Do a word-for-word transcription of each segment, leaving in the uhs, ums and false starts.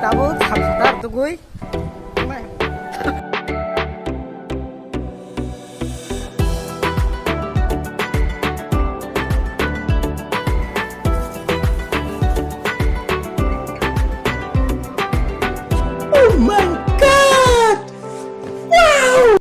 Tabuk samsok tar tugui. Oh my God! Wow!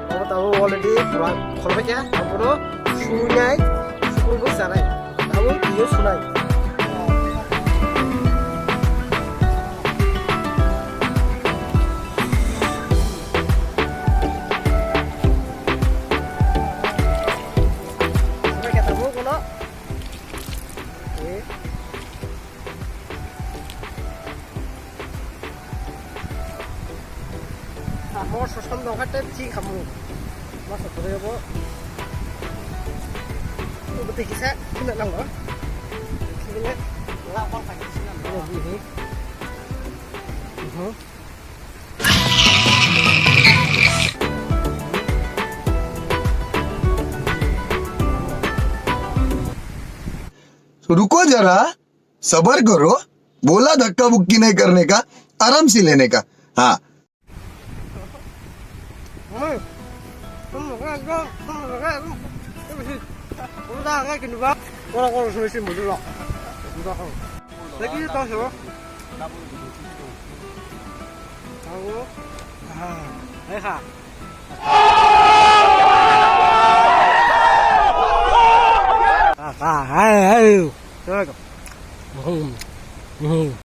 Obo tabuk already khulai, khulai khe, obono sunai, sukul bo sanai, tabuk twiwi sunai. Khulai khe tabuk bono. Amo sosom dongkha tei bisi khamu. Masa kwrwi bo. Bo tei kisa khina nango. Khina. रुको जरा, सबर करो, बोला धक्का मुक्की नहीं करने का, आराम से लेने का। हाँ।